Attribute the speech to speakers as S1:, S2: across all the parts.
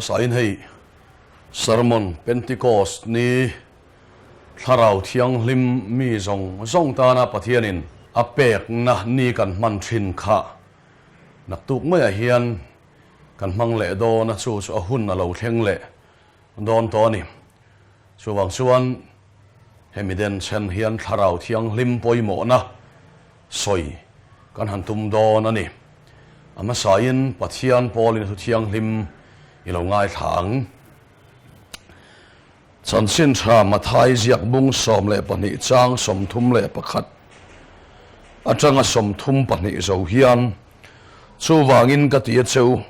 S1: Hmasain hei Sermon Pentecost ni Thlarau Thianghlim mi zawng zawng tana Pathianin a pekna ni kan hman thin kha naktuk maiah hian kan hmang leh dawn a, chu chu a hun a lo thleng leh dawn tawh a ni. Chuvang chuan hemi denchhen hian Thlarau Thianghlim pawimawhna sawi kan han tum dawn a ni. A hmasain Pathian pawlin a thu thianghlim i lo ngaithla ang. Chanchin tha Mathai ziak bung 12 chang 31 atanga 32 zo hian, Chuvangin ka ti a che u,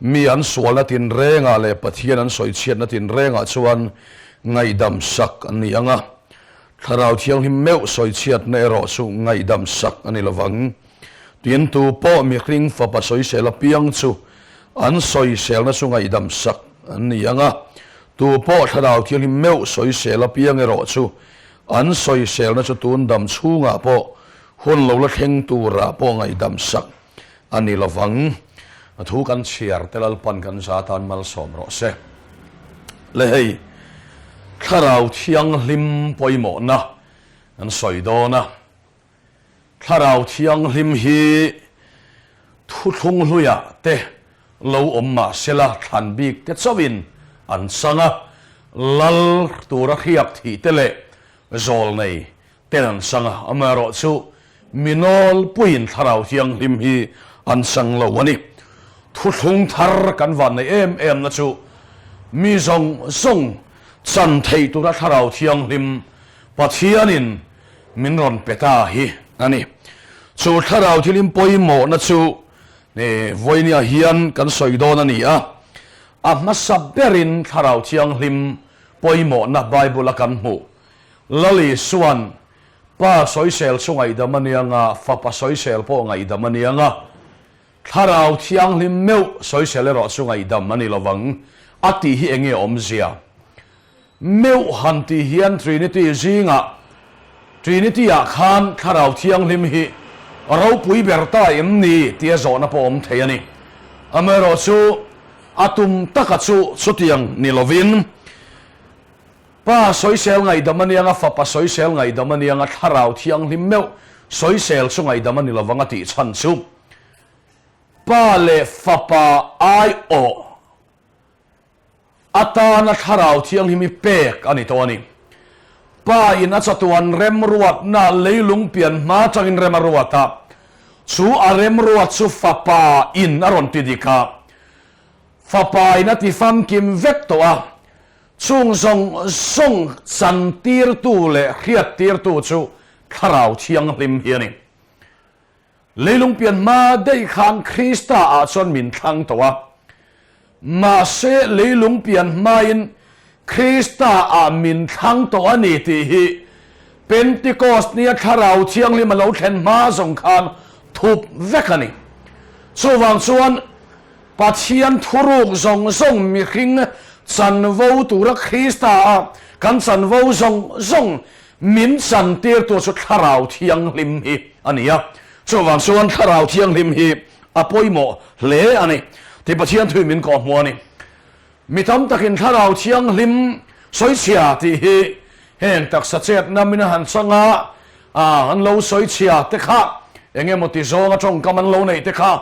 S1: mi an sualna tinrengah leh Pathian an sawichhiatna tinrengah chuan ngaihdam sak an ni ang a, Thlarau Thianghlim meuh sawichhiatna erawh chu ngaihdam sak a ni lovang. Tin, tu pawh mihring fapa sawisel apiang chu an sawiselna chu ngaihdam sak an ni ang a, tu pawh Thlarau Thianghlim meuh sawisel apiang erawh chu an sawiselna chu tun dam chhungah pawh hun lo la thleng turah pawh ngaihdam sak a ni lovang. A thu kan chhiar te Lalpan kan za tan malsawm rawh se. Le hei, Thlarau Thianghlim pawimawhna kan sawi dawn a. Thlarau Thianghlim hi thuthlung hluiah te lo awm mah sela thlan bik te chauhin an chang a, lal tura hriak thih te leh zawl nei ten an chang a, amaherawhchu mi nawlpuiin Thlarau Thianghlim hi an chang lo a ni. Thuthlung thar kan van nei em em na chu mi zawng zawng chan theih tura Thlarau Thianghlim Pathianin min rawn pe ta hi a ni. Chu Thlarau Thianghlim pawimawhna chu vawinia hian kan sawi dawn a ni a, a hmasa berin Thlarau Thianghlim pawimawhna Bible-a kan hmuh Lal Isua'n Pa sawisel chu ngaihdam a nia nga, Fapa sawisel pawh ngaihdam a nia nga, Thlarau Thianghlim meuh sawisel erawh chu ngaihdam a ni lovang a tih hi enge awmzia? Meuh han tih hian Trinity zingah Trinity ah khan Thlarau Thianghlim hi ropui ber ta em ni tia zawhna pawh awm thei a ni. Amaherawhchu a tum taka chu chutiang ni lovin, Pa sawisel ngaihdam a niang a, Fapa sawisel ngaihdam a niang a, Thlarau Thianghlim meuh sawisel chu ngaihdam a ni lovang a tih chhan chu Pa leh Fapa aiawh atana Thlarau Thianghlim hi pek a ni tawh a ni. Pa in a chatuan remruatna leilung pian hma atangin rem a ruat a, chu a remruat chu Fapa in a rawn ti dik a, Fapa in a ti famkim vek tawh a, Chung zawng zawng chantirtu leh hriattirtu chu Thlarau Thianghlim hi a ni. Leilung pian hma daih khan Krista ah chuan min thlang tawh a. Mahse leilung pian hmain Krista ah min thlang tawh a ni tih hi Pentecost nia Thlarau Thianghlim a lo thlen hma zawng khan thup vek a ni. Chuvang chuan Pathian thuruk zawng zawng mihring chanvo tura Krista a kan chanvo zawng zawng min chantir tur chu Thlarau Thianghlim hi a ni a. Chuvang chuan Thlarau Thianghlim hi a pawimawh hle a ni tih Pathian thuin min kawhhmuh a ni. Mi tam takin Thlarau Thianghlim sawichhia tih hi heng taksa chetna min han chang a, an lo sawichhia te kha eng emaw ti zawnga tawngkam an lo neih te kha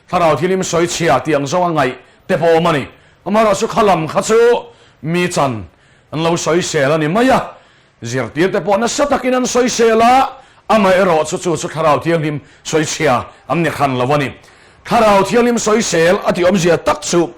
S1: Thlarau Thianghlim sawichhia tih ang zawnga ngaih te pawh awm a ni. Amaherawhchu kha lam kha chu mi chan an lo sawisel a ni mai a, zirtir te pawh nasa takin an sawisel a, amaherawhchu chu chu Thlarau Thianghlim sawichhia an ni hran lo a ni. Thlarau Thianghlim sawisel a tih awmzia tak chu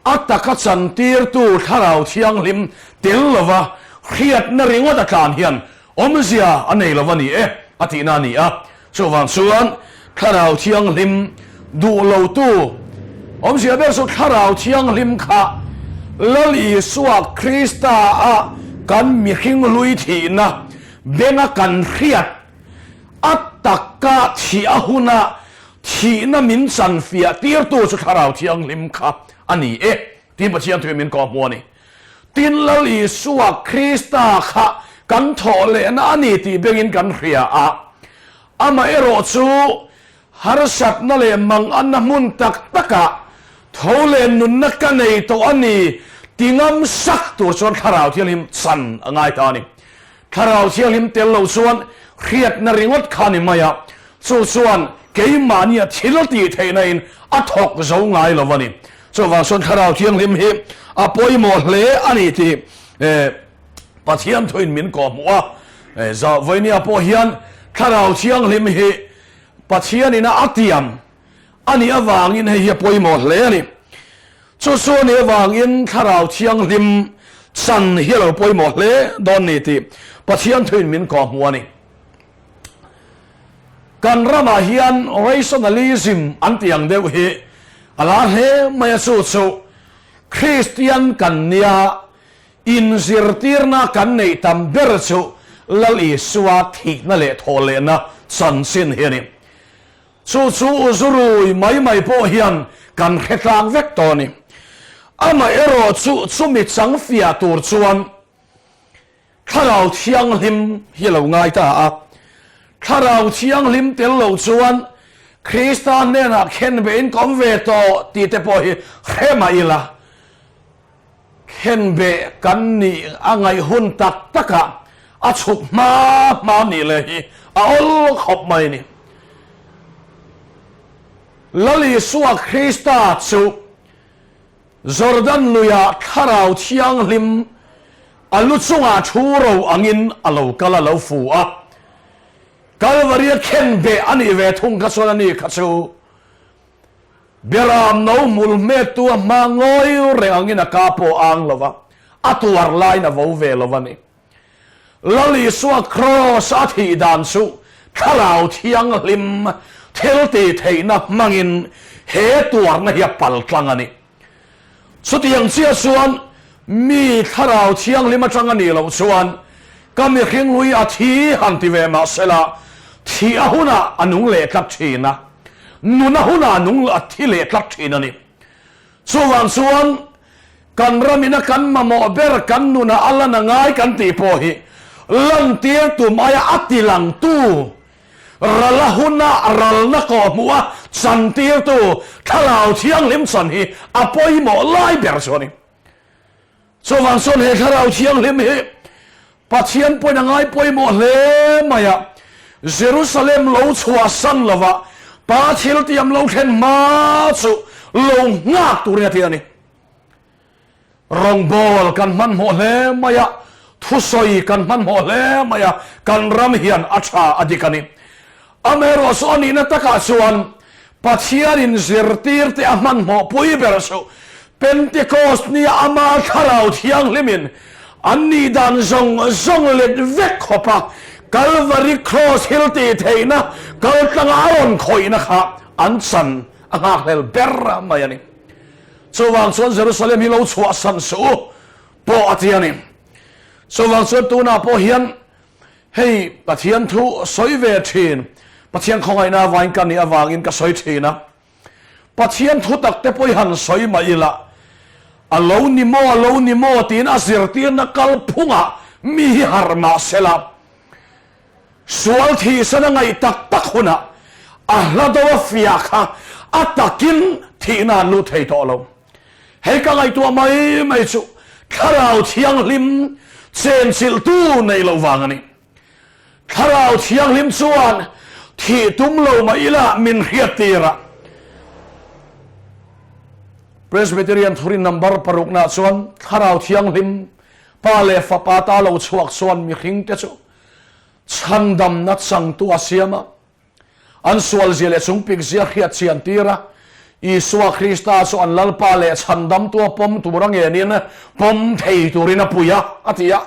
S1: A taka chantirtu Thlarau Thianghlim tel lova hriatna ringawt a tlan hian awmzia a nei lova ni e, a tihna a ni a. Chuvang chuan Thlarau Thianghlim duh lotu awmzia ber chu Thlarau Thianghlim kha Lal Isua Krista a kan mihring hlui thihna benga kan hriat a taka thih a huna Thihna min chanfiah tirtu chu Thlarau Thianghlim kha a ni e, tiin Pathian thuin min kawhhmuh a ni. Tin, Lal Isua Krista kha kan thawh lehna a ni tih bengin kan hria a. Amaherawhchu, harsatna leh manganna hmun tak takah Tho leh nunna ka nei tawh a ni ti ngam sak tur chuan Thlarau Thianghlim chan a ngai ta a ni. Thlarau Thianghlim tel lo chuan hriatna ringawt kha a ni mai a, chu chuan keimahnia thil tih theihna in a thawk zo ngai lo a ni. Chuvang chuan Thlarau Thianghlim hi a pawimawh hle a ni tih Pathian thuin min kawhhmuh a. Vawinia pawh hian Thlarau Thianghlim hi Pathianin a tiam a nih avangin hei hi a pawimawh hle a ni. Chu chu a nih avangin Thlarau Thianghlim chan hi a lo pawimawh hle dawn ni tih Pathian thuin min kawhhmuh a ni. Kan ramah hian rationalism an tih ang deuh hi a lar hle mai a, chu chu Kristian kan nia inzirtirna kan neih tam ber chu Lal Isua thihna leh thawhlehna chanchin hi a ni. Chu chu Uzurui mai mai pawh hian kan hre tlang vek tawh a ni. Amaherawh chu chumi chang fiah tur chuan Thlarau Thianghlim hi a lo ngai ta a. Thlarau Thianghlim tel lo chuan Krista hnenah khen behin ka awm ve tawh tih te pawh hi hre mah ila. Khenbeh kan nih a ngaih hun tak takah a chhuk hma hma nih leh hi a awl khawp mai ni. Lal Isua Krista chu Jordan luiah Thlarau Thianghlim a lu chungah thu ro angin a lo kal a lo fu a. Kalvaria khenbeh a nih ve thung kha chuan a ni kha chu Beram no hmul hmettu a hma ngawi reng angin a ka pawh a ang lo va, a tuar laiin a vo ve lo a ni. Lal Isua Kraws a thih dan chu Thlarau Thianghlim thil tih theihna hmangin he tuarna hi a pal tlang a ni. Chutiang chiah chuan mi Thlarau Thianghlim atang a nih loh chuan ka mihring hlui a thi han ti ve mah sela, thih a hunah a nung leh tlat thin a, nun a hunah a nung a thi leh tlat thin a ni. Chuvang chuan kan ramina kan mamawh ber kan nunah a lan a ngai kan tih pawh hi lantir tum aia a tilangtu Ral a huna ralna kawhhmuh a chantirtu Thlarau Thianghlim chan hi a pawimawh lai ber chu a ni. Chuvang chuan he Thlarau Thianghlim hi Pathian pawhin a ngai pawimawh hle mai a, Jerusalem lo chhuahsan lova Pa thiltiam lo thlen hma chu lo nghak turin a ti a ni. Rawngbawl kan hmanhmawh hle mai a, thusawi kan hmanhmawh hle mai a, kan ram hian a tha a dik a ni. Amaherawh chu a nihna takah chuan Pathianin zirtirte a hmanhmawh pui ber chu Pentecost nia ama Thlarau Thianghlimin an nih dan zawng zawng let vek khawp a Kalvari Kraws thil tih theihna kaltlanga a rawn khawihna kha an chan a nghakhlel ber mai a ni. Chuvang chuan Jerusalem hi lo chhuahsan suh u pawh a ti a ni. Chuvang chuan tunah pawh hian hei Pathian thu sawi ve thin, Pathian khawngaihna avain ka nih avangin ka sawi thin a. Pathian thu tak te pawh i han sawi mah ila, a lo ni maw, a lo ni maw tiin a zirtirna kalphungah mi hi harh mah sela, Sual thihsan a ngaih tak tak hunah a hla do a fiah kha a takin thihna an lut thei tawh lo. Hei ka ngaihtuah mai mai chu Thlarau Thianghlim chenchilhtu neih loh vang a ni. Thlarau Thianghlim chuan thih tum lo mah ila min hriattir a. Presbyterian thurin number paruknaah chuan Thlarau Thianghlim Pa leh Fapa ta lo chhuak chuan mihringte chu Chhandamna changtu a siam a, an sualzia leh chungpikzia hriat chian tir a, Isua Krista chu an Lalpa leh chhandamtu a pawm tur a ngenin pawm thei turin a pui a, a ti a.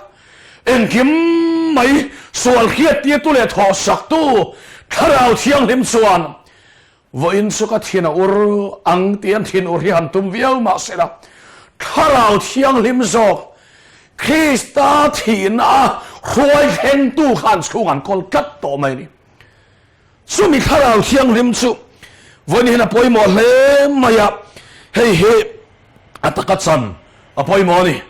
S1: Engkim mai sual hriattirtu leh thawhsaktu Thlarau Thianghlim chuan Vawiin chu ka thin a ur ang tih an thin ur hi han tum viau mah se la, Thlarau Thianghlim zawk Krista thihna a hruai thlengtu khan chhung an kawl tlat tawh mai a ni. Chumi Thlarau Thianghlim chu vawiin hian a pawimawh hle mai a, hei hi a taka chan a pawimawh a ni.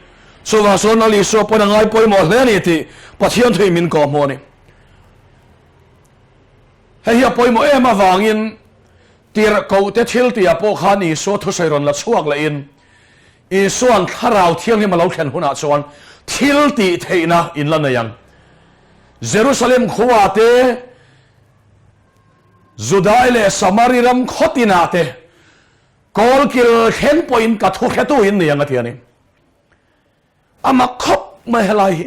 S1: Chuvang chuan Lal Isua pawhin a ngai pawimawh hle a ni tih Pathian thuin min kawhhmuh a ni. Hei hi a pawimawh em avangin Tirhkohte thiltihah pawh khan Isua thusawi rawn la chhuak lehin, Isua'n Thlarau Thianghlim a lo thlen hunah chuan thil tih theihna in la nei ang. Jerusalem khuaah te, Judai leh Samari ram khaw tinah te, kawlkil thleng pawhin ka thuhretu in ni ang a ti a ni. A mak khawp mai helai hi.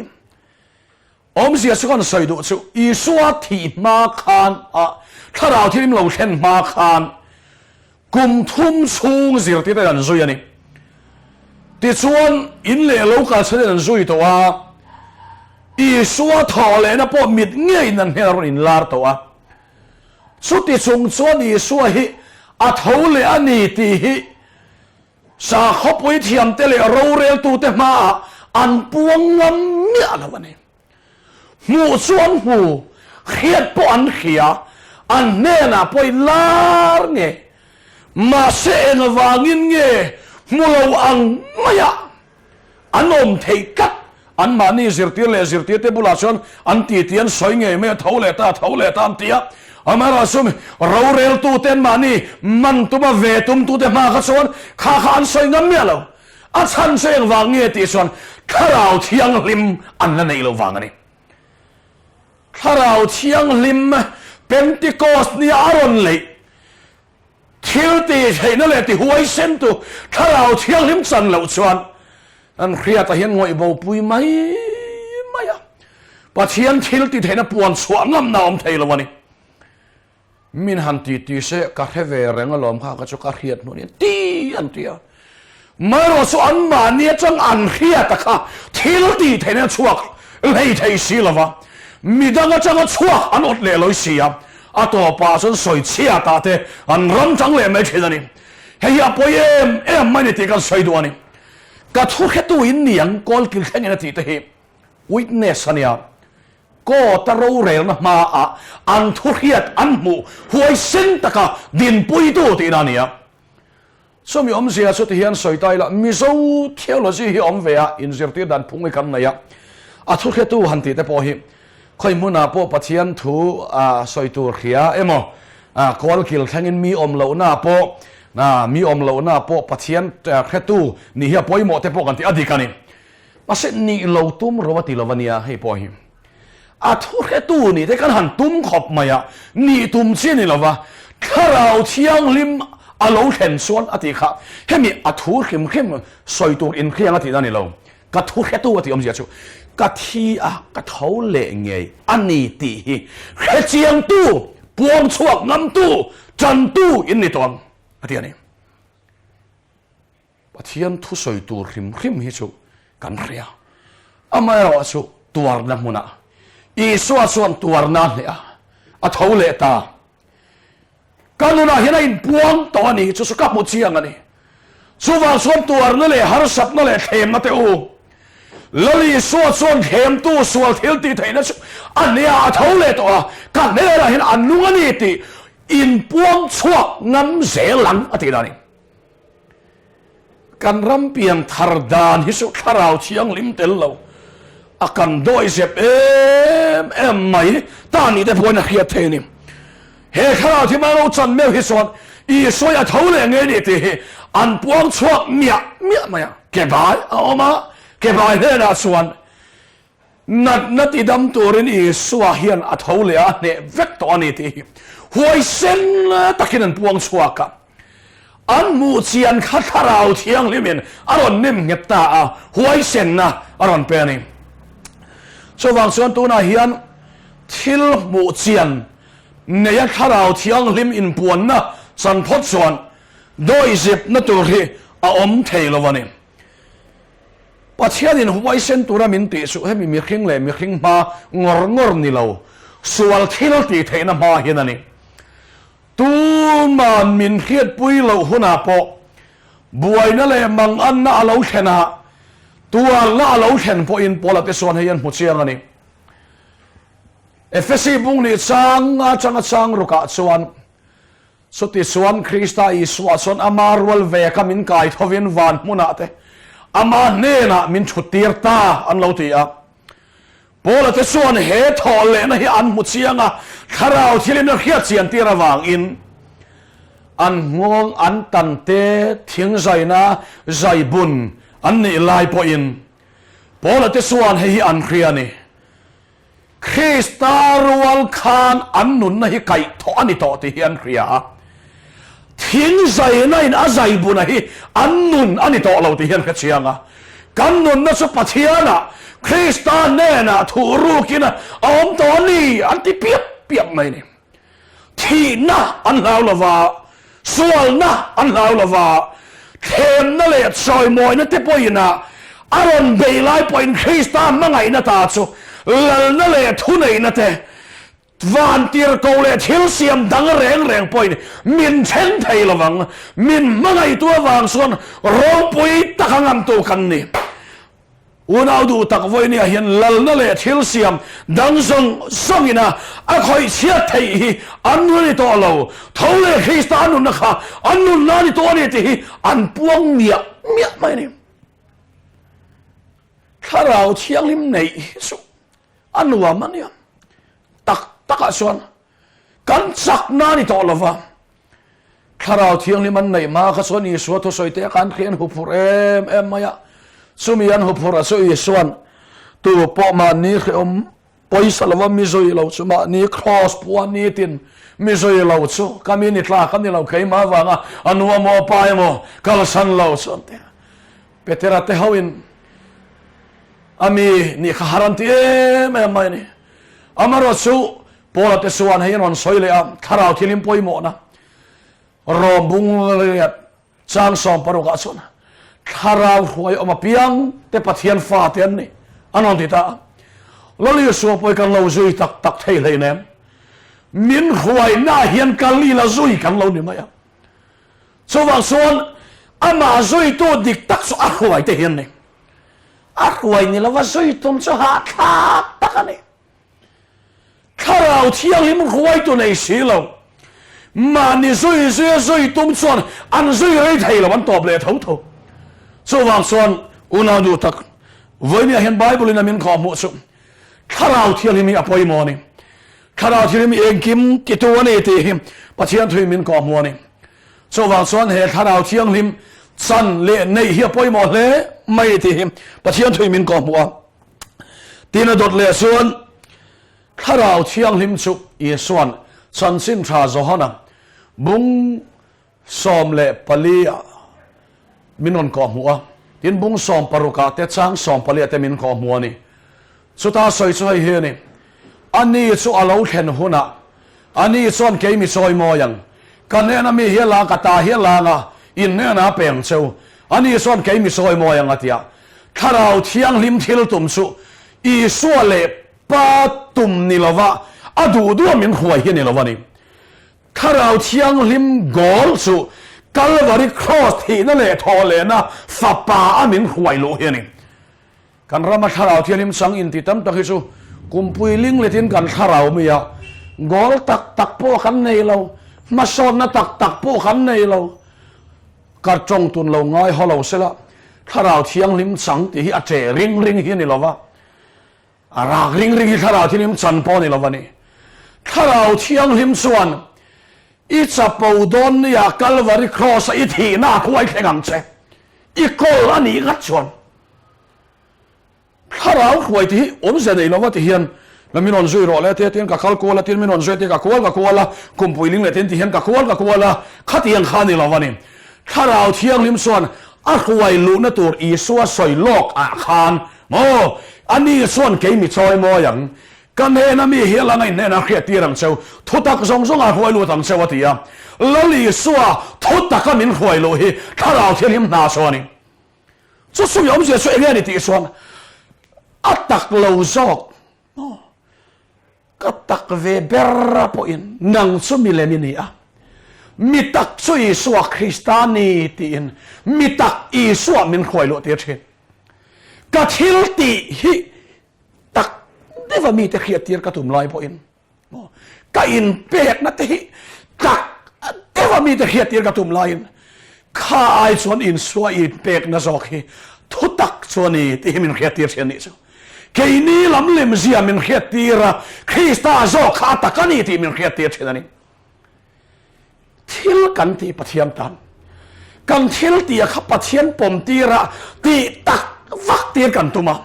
S1: Awmzia chu kan sawi duh chu Isua thih hma khan a thlarau thilim lo thlen hma khan kum thum chhung zirtirte an zui a ni. Tichuan in leh lo kalsanin an zui tawh a, Isua thawh lehna pawh mit ngeiin an hnenah rawn inlar tawh a. Chuti chung chuan Isua hi a tho leh a ni tih hi Sakhawpui thiamte leh roreltute hmaah an puang ngam miah lo a ni. Hmuh chu an hmu, hriat pawh an hria, an hnenah pawh i lar nge? Mahse engvangin nge hmu lo ang maiah An awm theih tlat. Anmahni zirtir leh zirtirte bulah chuan an titi an sawi ngei mai a, tho leh ta, tho leh ta an ti a. Amaherawhchu roreltute anmahni man tuma ve tumtute hma kha chuan kha kha an sawi ngam miah lo. A chhan chu engvang nge tih chuan Thlarau Thianghlim an la neih loh vang a ni. Thlarau Thianghlim Pentecost nia a rawn leih. Thil ti theihna leh ti huaisen tu Thlarau Thianghlim chan loh chuan an hriatah hian ngawih bo pui mai mai a. Pathian thil ti theihna puan chhuah ngamna a awm thei lo a ni. Min han ti ti se ka hre ve reng alawm kha ka chu ka hriat hnu nia ti an ti a. Marawh chu anmahni atang an hriata kha thil ti theihna chhuak hlei thei si lova, midang atanga chhuak an awt leh lawi si a, a tawpah chuan sawi chhiatah te an ram tang leh mai thin a ni. Hei hi a pawi em em mai ni tih kan sawi duh a ni. Ka thu hretu in ni ang kawl kil thlengin a tih te hi witness a nia. Court-a rorelna hmaah an thu hriat an hmuh huaisen taka dinpuitu tihna a ni a. Chumi awmzia chu tihian sawi ta ila, Mizo theology hi awm ve a, inzirtir dan phung hi kan nei a, a thuhretu han tih te pawh hi khawi hmunah pawh Pathian thu sawi tur hria emaw, kawlkil thlengin mi awm lohna pawh, mi awm lohna pawh Pathian hretu nih hi a pawimawh te pawh kan tih a dik a ni. Mahse nih lo tum ro a ti lo a nia hei pawh hi. A thuhretu nih te kan han tum khawp mai a, nih tum chi a ni lova, Thlarau Thianghlim a lo thlen chuan a tih kha, hemi a thu hrim hrim sawi tur inhriang a tihna a ni lo, ka thuhretu a tih awmzia chu ka thi a, ka tho leh ngei a ni tih hi hrechiangtu, puang chhuak ngamtu, tantu in ni tawh ang a ti a ni. Pathian thusawi tur hrim hrim hi chu kan hria. Amaherawh chu tuarna hmunah Isua chuan tuarna a hneh a, a tho leh ta. Ka nunah hian a inpuang tawh a ni, chu chu ka hmu chiang a ni. Chuvang chuan tuarna leh harsatna leh thlemna te u, Lal Isua chuan thlemtu sual thil tih theihna chu a hneh a, a tho leh tawh a, ka hnenah hian a nung a ni tih inpuang chhuak ngam zel ang a tih dan a ni. Kan ram piang thar dan hi chu thlarau thianghlim tel lo a kan dawi zep em em mai ta nih te pawhin a hriat thei a ni. He thlarau thi hmang lo chan meuh hi chuan Isua hi a tho leh ngei ni tih hi an puang chhuak miah miah mai a. Ke bai a awm a, ke bai hnenah chuan Natna tidam turin Isua hian a tho leh a, a hneh vek tawh a ni tih hi huaisen takin an puang chhuak a. An hmuh chian kha Thlarau Thianghlimin a rawn nem nghet ta a, huaisenna a rawn pe a ni. Chuvang chuan tunah hian thil hmuh chian neia Thlarau Thianghlim inpuanna chan phawt chuan dawihzepna tur hi a awm thei lo a ni. Pathianin huaisen tura min tih chu hemi mihring leh mihring hma ngawr ngawr ni lo, sual thil tih theihna hma hian a ni. Tuman min hriatpui loh hunah pawh buaina leh manganna a lo thlen a, tuarna a lo thlen pawhin Paula te chuan hei an hmu chiang a ni. Efesi bung nih chang atanga chang rukah chuan Chutichuan Krista Isua chuan ama rual ve kha min kai thovin van hmunah te ama hnenah min thuttir ta an lo ti a. Paula te chuan he thawh lehna hi an hmu chiang a, thlarau thilin a hriat chian tir avangin. An nghawng an tan te thing zaina zai bun an nih lai pawhin Paula te chuan hei hi an hria a ni. Krista rual khan an nunna hi kaih thawh a ni tawh tih hi an hria a. Thing zaina in a zai buna hi an nun a ni tawh lo tih hi an hre chiang a. Kan nunna chu Pathianah, Krista hnenah thuh rukin a awm tawh a ni an ti piap piap mai a ni. Thihna an hlau lo va, sualna an hlau lo va, thlemna leh chawimawina te pawhin a a rawn beih lai pawhin Krista hmangaihna ta chu lalna leh thuneihna te, vantirhkoh leh thil siam dang reng reng pawhin min then thei lo vang. Min hmangaihtu avang chuan ropui taka ngamtu kan ni. Unau duh tak vawinia hian lalna leh thil siam dang zawng zawngin a a khawih chhiat theih hi an nun a ni tawh lo. Tho leh Krista a nunna kha an nunna a ni tawh a ni tih hi an puang miah miah mai a ni. Thlarau Thianghlim neih hi chu a nuam a nia. Tak takah chuan kan chakna a ni tawh lo va. Thlarau Thianghlim an neih hma kha chuan Isua thusawi te khan khi an huphurh em em mai a. Chumi an huphurh a chu Isuan tu pawh mahni hrehawm pawisa lova mi zui lo chu mahni cross pua nitin mi zui lo chu ka mi ni tlak a ni lo keimah avanga a nu emaw a pa emaw kalsan lo chu an ti a. Petera te hoin a mi nih kha har an ti em em mai a ni. Amaherawhchu Paula te chuan hei an rawn sawi leh a, Thlarau thilin pawimawhna rawm bung riat chang 16 ah chuan Thlarau hruai awm apiang te Pathian fa te an ni an rawn ti ta a. Lal Isua pawh hi kan lo zui tak tak thei hleinem. Min hruaina hian kal ila zui kan lo ni mai a. Chuvang chuan amah zuitu dik tak chu a hruai te hi an ni. A hruai ni lova zui tum chu hahthlak tak a ni. Thlarau Thianghlim hruaitu nei si lo, mahni zui zuia zui tum chuan an zui rei thei lo, an tawp leh tho tho. Chuvang chuan unau duh tak, vawinia hian Bible in a min khawh hmuh chu Thlarau Thianghlim hi a pawimawh a ni. Thlarau Thianghlim hi engkim titu a ni tih hi Pathian thuin min khawh hmuh a ni. Chuvang chuan he Thlarau Thianghlim chan leh neih hi a pawimawh hle mai tih hi Pathian thuin min khawh hmuh a. Tin a dawt leh chuan Thlarau Thianghlim chu Isua'n Chanchin Tha Johana bung 14 ah min rawn kawh hmuh a, tin bung 16 ah te chang 14 ah te min kawh hmuh a ni. Chuta sawi chu hei hi a ni, Ani chu a lo thlen hunah ani chuan kei mi chawi mawi ang, ka hnena mi hi a la, ka ta hi a la ang a, in hnenah a pe ang cheu, ani chuan kei mi chawi mawi ang a ti a. Thlarau Thianghlim thil tum chu Isua leh Pa tum ni lova a duh duh a min hruai hi a ni lo a ni. Thlarau Thianghlim goal chu Kalvari Cross thihna leh thawhlehna Fapa a min hruai luh hi a ni. Kan rama Thlarau Thianghlim chang inti tam tak hi chu kumpui ling letin kan thlarau mi a, goal tak tak pawh kan nei lo, hmasawnna tak tak pawh kan nei lo. Ka tawng tun lo ngai haw lo sela, Thlarau Thianghlim chang tih hi a che ring ring hi a ni lo va, a rak ring ring hi Thlarau Thianghlim chan pawh a ni lo va ni. Thlarau Thianghlim chuan i chapo dawn nia Kalvari Cross-a i thihna a khuai thleng ang che, i kawl a nih ngat chuan. Thlarau hruai tih hi awmzia nei lova ti hian la min rawn zui rawh le tia tin ka kal kual a tin min rawn zui a tia ka kual ka kual a kumpui ling leh tin ti hian ka kual ka kual a khatiang kha ni lo a ni. Thlarau Thianghlim chuan a hruai luhna tur Isua sawi lawk ah khan maw ani chuan kei mi chawi mawi ang ka hnena mi hi a la ngaih hnena hriat tir ang cheu thutak zawng zawng ah hruai lut ang cheu a ti a Lal Isua thutaka min hruai luh hi Thlarau Thianghlim hna chu a ni. Chu sawi awmzia chu enge a ni tih chuan a tak lo zawk maw? Ka tak ve ber a pawhin nang chu milem i ni a, mi tak chu Isua Krista ni tiin mi tak Isua min hruai luh tir thin. Ka thil tih hi tak deuha mite hriat tir ka tum lai pawhin Ka inpekna te hi tak deuha mite hriattir ka tum laiin kha ai chuan insua inpekna zawk hi thu tak chu a ni tih hi min hriattir thin a nih chu. Keini lam lemzia min hriattir a, Krista zawk kha a tak a ni tih min hriattir thin a ni. Thil kan tih Pathian tan. Kan thil tih a kha Pathian pawm tir a, tih tak vak tir kan tum a.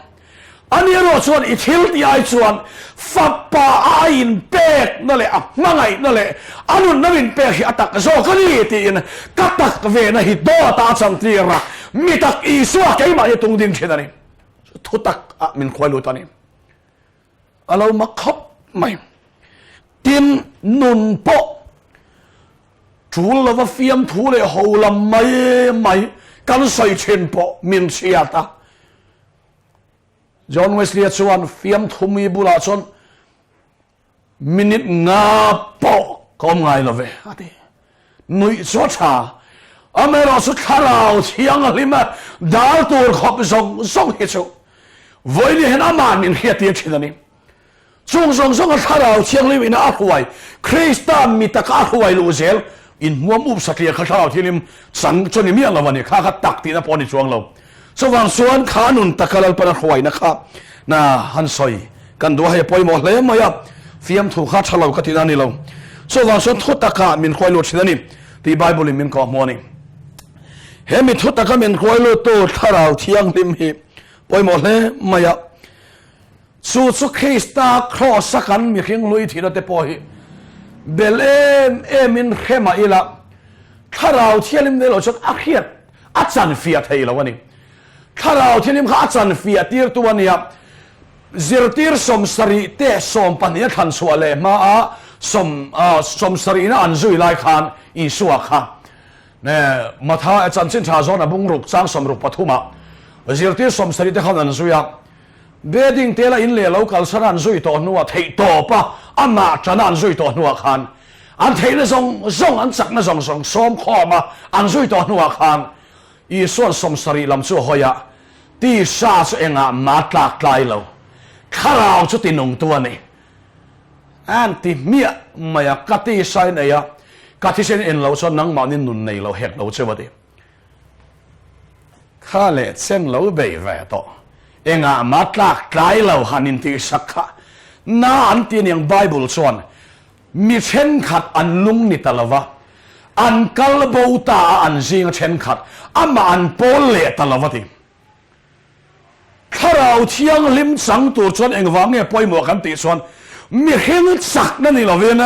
S1: Ani erawh chuan i thil tih ai chuan fapa a a inpekna leh a hmangaihna leh a nunna min pek hi a tak zawk a ni tiin ka tak vena hi dawt a chang tir a, mi tak Isua keimah hi tung ding thin a ni. Thu tak ah min khuai lut a ni. A lo mak khawp mai. Tin, nun pawh tul lova fiamthu leh ho lam mai mai kan sawi thin pawh min hriat a. John Wesley-a chuan fiamthu mi bulah chuan minute nga pawh ka awm ngai lo ve a ti. Nuih chu a tha. Amaherawhchu thlarau thianghlim a dal tur khawp zawng zawng hi chu vawiin hian amah min hriattir thin a ni. Chung zawng zawng a thlarau thianghlim ina a hruai, Krista mi taka a hruai luh zel inhmuam up satliah kha thlarau thianghlim chang chu ni miah lo a ni. Kha kha tak tihna pawh a ni chuang lo. Chuvang chuan kha nun taka Lalpan a hruaina kha na han sawi kan duh a, hei a pawimawh hle mai a, fiamthu kha tha lo ka tihna a ni lo. Chuvang chuan thu taka min hruai lut thin a ni tih Bible in min kawhhmuh a ni. He mi thu taka min hruai luttu Thlarau Thianghlim hi pawimawh hle mai a. Chu chu Krista Kraws-a kan mihring hlui thihna te pawh hi bel em emin hre mah ila, Thlarau Thianghlim nei lo chuan a hriat a chanfiah thei lo a ni. Thlarau Thianghlim kha a chanfiah tirtu a nia. Zirtir 70 te 12 a thlan chhuah leh hmaa sawm sawmsarihna an zui lai khan Isua kha Matha chanchin tha zawn a bungruk chang sawmruk pathumah zirtir 70 te khan an zui a. Bedding te la in leh lo kalsan a an zui tawh hnuah theih tawp a, amah tana an zui tawh hnuah khan an theihna zawng zawng, an chakna zawng zawng sawm khawm a an zui tawh hnuah khan Isua'n 70 lam chu a hawi a, tisa chu engah mah tlak tlai lo, thlarau chu tinungtu a ni. An ti hmiah mai a, ka tisa in ei a, ka thisen in en lo chuan nangmahni nun nei lo hek lo cheu a ti. Kha leh chen lo bei ve tawh. Engah mah tlak tlai lo han intihsak kha na an ti aniang Bible chuan mi thenkhat an lung ni ta lova, an kal bo ta a an zinga thenkhat amah an pawl leh ta lova ti. Thlarau Thianghlim chang tur chuan engvang nge pawimawh kan tih chuan mihring chakna ni lovin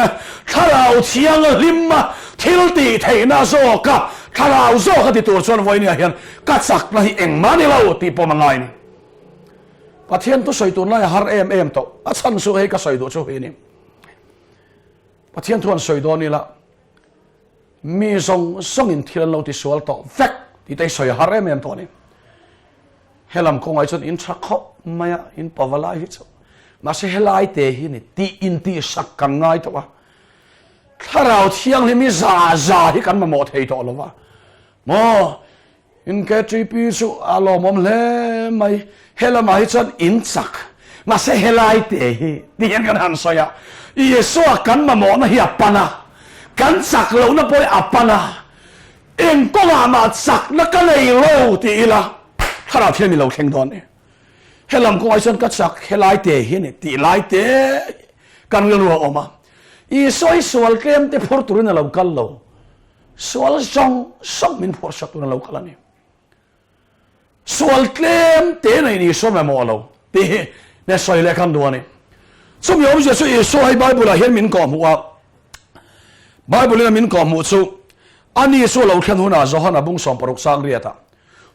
S1: Thlarau Thianghlim thil tih theihna zawka Thlarau zawka ti tur chuan vawinia hian ka chakna hi engmah ni lo tih pawm a ngai ni. Pathian thu sawi tun lai a har em em tawh. A chhan chu hei ka sawi duh chu hi ni. Pathian thu an sawi dawn ila Mi zawng zawngin thil an lo ti sual tawh vek tih te hi sawi a har em em tawh a ni. Helam kawngah hi chuan in tha khawp mai a, in pava lai hi chu. Mahse helai te hi ni tih intihsak kan ngai tawh a. Thlarau Thianghlim hi za za hi kan mamawh thei tawh lo va. Maw? In KTP chu a lawmawm hle mai. Helamah hi chuan in chak. Mahse helai te hi ti hian kan han sawi a. Isua kan mamawhna hi a pan a. Kan chak lohna pawh hi a pan a. Eng kawngah mah chakna ka nei lo ti ila thlarau thiam i lo thleng dawn ni. Helam kawngah hi chuan ka chak helai te hi a ni tih lai te hi kan rilru a awm a. Isua hi sual tlem te phur turin a lo kal lo. Sual zawng zawng min phuahsak tur a lo kal a ni. Sual tlem te nei ni Isua mamawh lo tih hi ne sawi leh kan duh a ni. Chumi awmzia chu Isua hi Bible ah hian min kawhhmuh a. Bible in a min kawhhmuh chu ani chu a lo thlen hunah Johana bung 60 sang riatah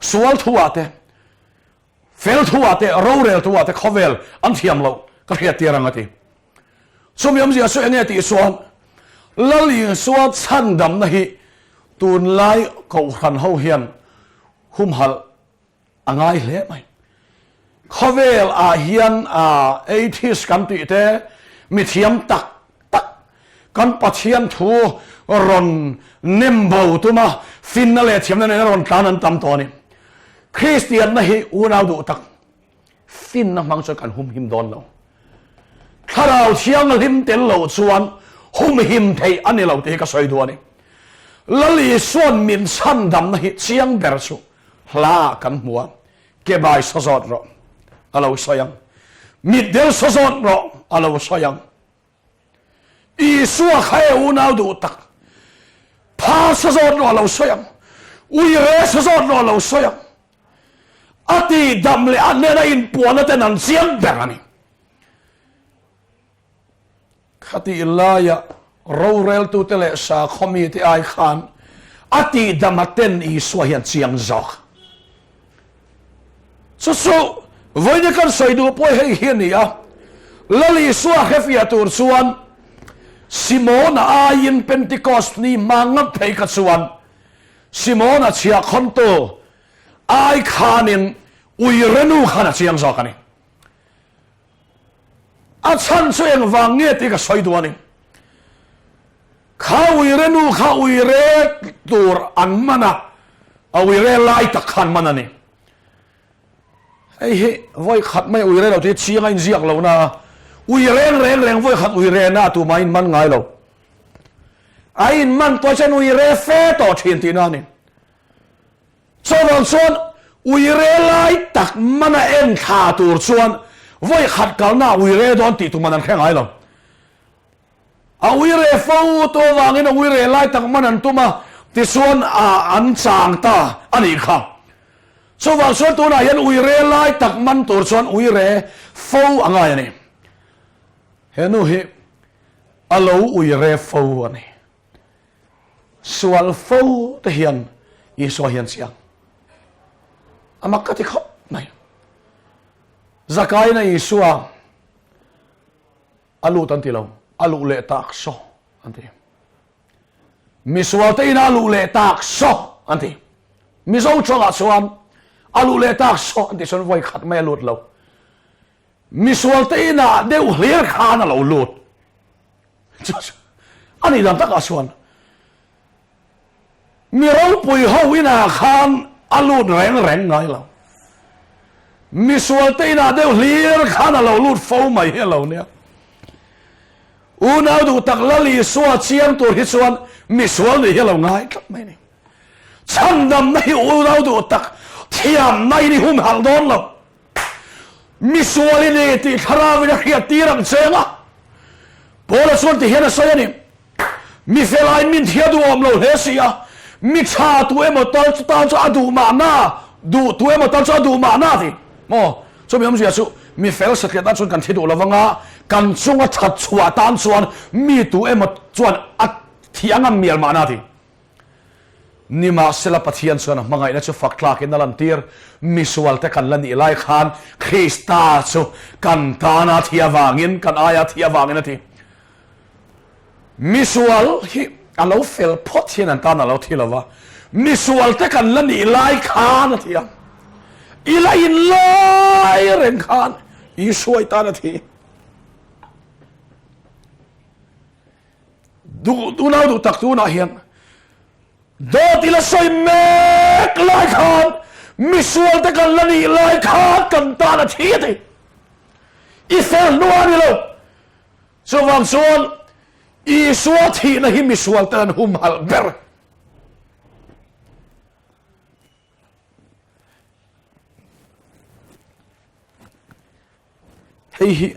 S1: sual thu ah te, fel thu ah te, rorel thu ah te khawvel an thiam loh ka hriat tir ang a ti. Chumi awmzia chu enge tih chuan Lal Isua chhandamna hi tunlai Kohhran ho hian humhalh a ngai hle mai. Khawvel ah hian atheist kan tih te mithiam tak tak kan Pathian thu rawn nem bo tuma finna leh thiamna nena rawn tlan an tam tawh a ni. Kristianna hi unau duh tak Finna hmang chuan kan humhim dawn lo. Thlarau Thianghlim tel lo chuan humhim theih a ni lo tih hi ka sawi duh a ni. Lal Isua'n min chhandamna hi chiang ber chu hla ah kan hmu a, ke bai saw zawt rawh a lo sawi ang, mitdel saw zawt rawh a lo sawi ang. Isua kha e unau duh tak. Phar sa zawt lo a lo sawi ang. Uire sa zawt lo a lo sawi ang. A ti dam leh a hnena inpuahna ten an chiang ber a ni. Khatih laia roreltute leh sakhaw mite ai khan a tihdam a ten Isua hian chiang zawk. Chu chu vawiin kan sawi duh pawh hei hi a ni a, Lal Isua hrefiah tur chuan Simona aiin Pentecost ni hma ngam phei kha chuan Simona chhiahkhawntu ai khanin uirenu khan a chiang zawk a ni. A chhan chu engvang nge tih ka sawi duh a ni. Kha uire nu kha uire tur an man a, a uire lai tak kha an man a ni. Hei hi vawi khat mai uire lo tih chiang a inziak lo na a, ui reng reng reng vawi khat uire na tumah in man ngai lo. A in man tawh chuan uire fe tawh thin tihna a ni. Chuvang chuan uire lai tak mana en thla tur chuan vawi khat kalna ah uire dawn tih tuman an hre ngai lo. A uire fo tu avangin a uire lai tak man an tum a, tichuan a an chang ta a nih kha. Chuvang chuan tunah hian uire lai tak man tur chuan uire fo a ngai a ni. He nu hi a lo uire fo a ni. Sual fo te hian Isua hian chiang a mak ka ti khawp mai. Zakaina Isua a lut an ti lo, a luh leh tak saw an ti. Misual te ina a luh leh tak saw an ti. Mizo tawngah chuan a luh leh tak saw an ti chuan vawi khat mai a lut lo. Misual te inah deuh hlir khan a lo lut. A nih dan takah chuan mi ropui ho inah khan a lut reng reng ngai lo. Misual te inah deuh hlir khan a lo lut fo mai hi a lo nia. Unau duh tak Lal Isua chiang tur hi chuan misual nih hi a lo ngai tlat mai a ni. Chhandamna hi unau duh tak thiamna in i humhalh dawn lo. Misual i ni tih thlarauin a hriat tir ang cheng a. Paula chuan ti hian a sawi a ni, Mi felaiin min thia duh awm lo hle si a, mi tha tu emaw tal chu tan chu a duh mahna, duh tu emaw tal chu a duh mahna ti maw? Chumi awmzia chu mi fel satliah tan chuan kan thi duh lo vanga, kan chunga that chhuah tan chuan mi tu emaw chuan a thi ang a mial mahna ti. Nimahsela Pathian chuan a hmangaihna chu fak tlakin a lantir. Misualte kan la nih lai khan Krista chu kan tana thi avangin, kan aia thi avangin a ti. Misual hi a lo fel phawt hian an tan a lo thi lova, misualte kan la nih lai khan a thi a. I la inlai reng khan Isua i tan a thi. Duh unau duh tak tunah hian dawt ila sawi mek lai khan misual te kan la nih lai khan kan tan a thi a ti. I fel hnu a ni lo. Chuvang chuan Isua thihna hi misual te an humhalh ber. Hei hi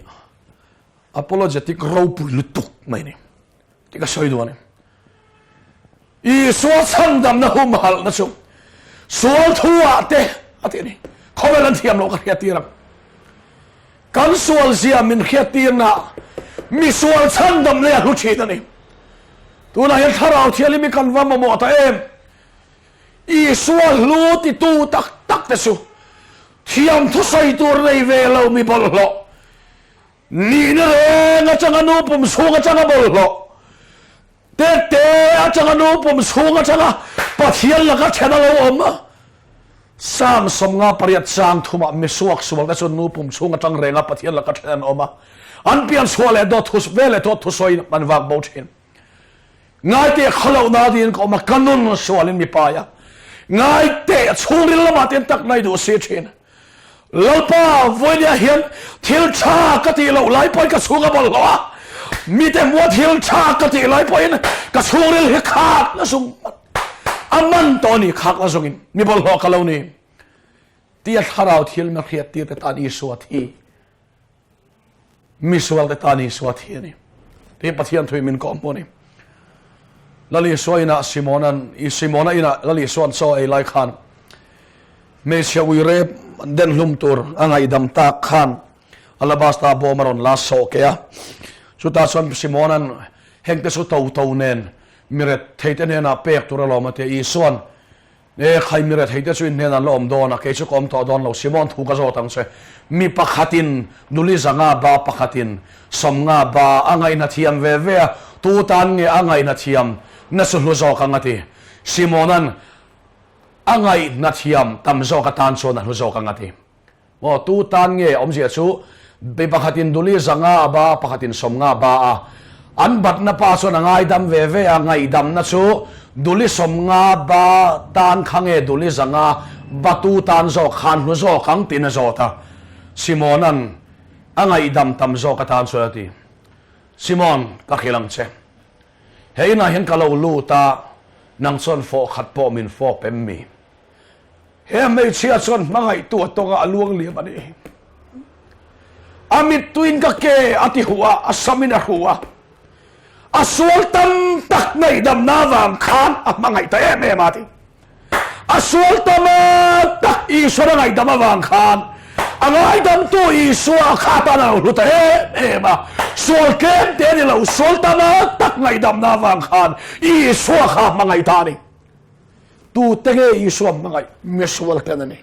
S1: apologetic ropui lutuk mai ni tih ka sawi duh a ni. Isua chhandamna humhalhna chu sual thu ah te a tih a ni. Khawvel an thiam loh ka hriat tir ang. Kan sual zia min hriat tirna misual chhandamna hi a hlu thin a ni. Tunah hian thlarau thianghlim hi kan va mamawh ta em? Isua hlu titu tak tak te chu Thiam thusawi tur nei ve lo mi bawlhhlawh nihna reng atanga nu pum chhung atanga bawlhhlawh tete atanga nu pum chhung atanga Pathian laka then a lo awm a. Psalm 58 chang thumah misuak sual te chu nu pum chhung atang renga Pathian laka then an awm a, an pian chhuah leh dawt thu ve leh dawt thusawiin an vak bo thin. Ngaite khawlohna tiin ka awm a, ka nun sualin mi pai a. Ngaite chhungril lamah te tak nai duh si thin. Lalpa, vawinia hian thil tha ka tih loh lai pawhin ka chhung a bawlhhlawh a, mite hmua thil tha ka tih lai pawhin ka chhungril hi khak na zung a man tawh a ni, khak na zungin mi bawlhhlawh ka lo ni tia thlarau thil na hriat tir te tan Isua thi. Misual te tan Isua thi a ni. Tih Pathian thui min kawh hmu a ni. Lal Isua inah Simona'n Simona inah Lal Isua'n chaw ei lai khan hmeichhia uire den hlum tur a ngaihdam tak khan alabasta bawm a rawn la sawh keh a. Chutah chuan Simona'n hengte chu to to nen miret theite hnenah pek tur alawm a ti a. Isua'n E khai mi rethei te chu in hnenah an la awm dawn a, kei chu ka awm tawh dawn lo, Simon thu ka zawt ang che. Mi pakhatin nuli zanga ba pakhatin sawmnga ba a ngaihna thiam ve ve a, tu tan nge a ngaihna thiam na chu hlu zawk ang a ti. Simona'n a ngaihna thiam tam zawk atan chuan a hlu zawk ang a ti. Maw tu tan nge awmzia chu mi pakhatin duli zanga a ba pakhatin sawmnga a ba a, an batna pa chuan a ngaidam ve ve a, ngaihdamna chu duli sawmnga ba tan kha nge duli zanga ba tu tan zawk khan hlu zawk ang tiin a zawt a, Simona'n a ngaihdam tam zawk atan chuan a ti, Simon ka hrilh ang che, he inah hian ka lo lut a, nang chuan fawh khat pawh min fawp em mi? He hmeichhia chuan hmangaihtu a tawng a, a luang liam a ni. A mittuin ka ke a ti huh a, a samin a hru a. A sual tam tak ngaihdamna avang khan a hmangaih ta em em a ti. A sual tam tak Isuan a ngaihdam avang khan a ngaidamtu Isua kha atan a lo hlu ta em em a. Sual tlem te a ni lo, sual tam tak ngaihdamna avang khan Isua kha a hmangaih ta a ni. Tute nge Isua hmangaih misual ten a ni?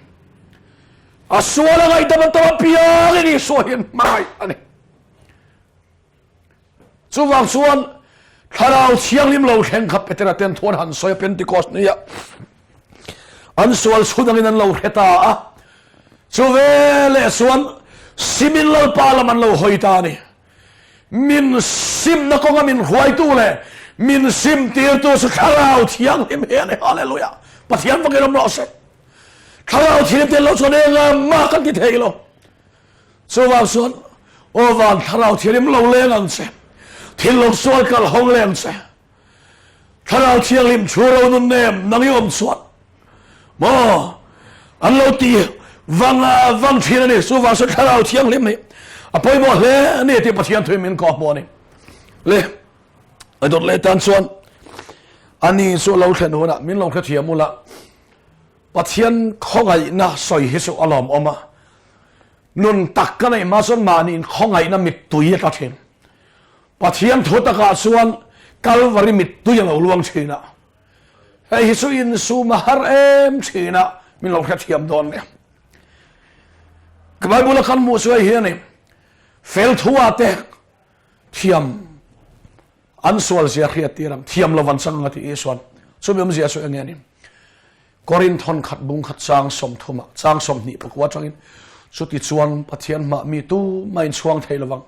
S1: A sual a ngaihdam an tam apiangin Isua hian hmangaih a ni. Chuvang chuan Thlarau Thianghlim lo thleng kha Petera ten thuan han sawi a Pentecost nia an sual chhun angin an lo hre ta a. Chu veleh chuan simin Lalpa lam an lo hawi ta a ni. Min simna kawnga min hruaitu leh min simtirtu chu Thlarau Thianghlim hi a ni. Hallelujah! Pathian fakin awm rawh se. Thlarau Thianghlim tel lo chuan eng mah kan ti thei lo. Chuvang chuan, Aw van Thlarau Thianghlim lo leng ang che. Thil lo sual kal hawng leng che. Thlarau Thianghlim thu ro nun nem nang i awm chuan maw an lo ti vang vang thin a ni. Chuvang chuan Thlarau Thianghlim hi a pawimawh hle a ni tih Pathian thuin min kawh hmuh a ni. Le a dawt leh tan chuan ani chu lo thlen hunah min lo hrethiam ula Pathian khawngaihna sawi hi chu a lawmawm a. Nun tak ka neih hma chuan mahni khawngaihna mittui a tla thin. Pathian thu takah chuan Kalvari mittui a lo luang thin a, hei hi chu insum a har em thin a, min lo hrethiam dawn nia. Ka Bible a kan hmuh chu hei hi a ni, fel thu ah te thiam an sual zia hriat tir ang, thiam lo van chang ang a ti Isuan. Chumi awmzia chu enge a ni? Korinth hawn khat bung khat chang sawmthumah, chang 24 atangin, Chutichuan Pathian hmah mi tu mah inchhuang thei lovang.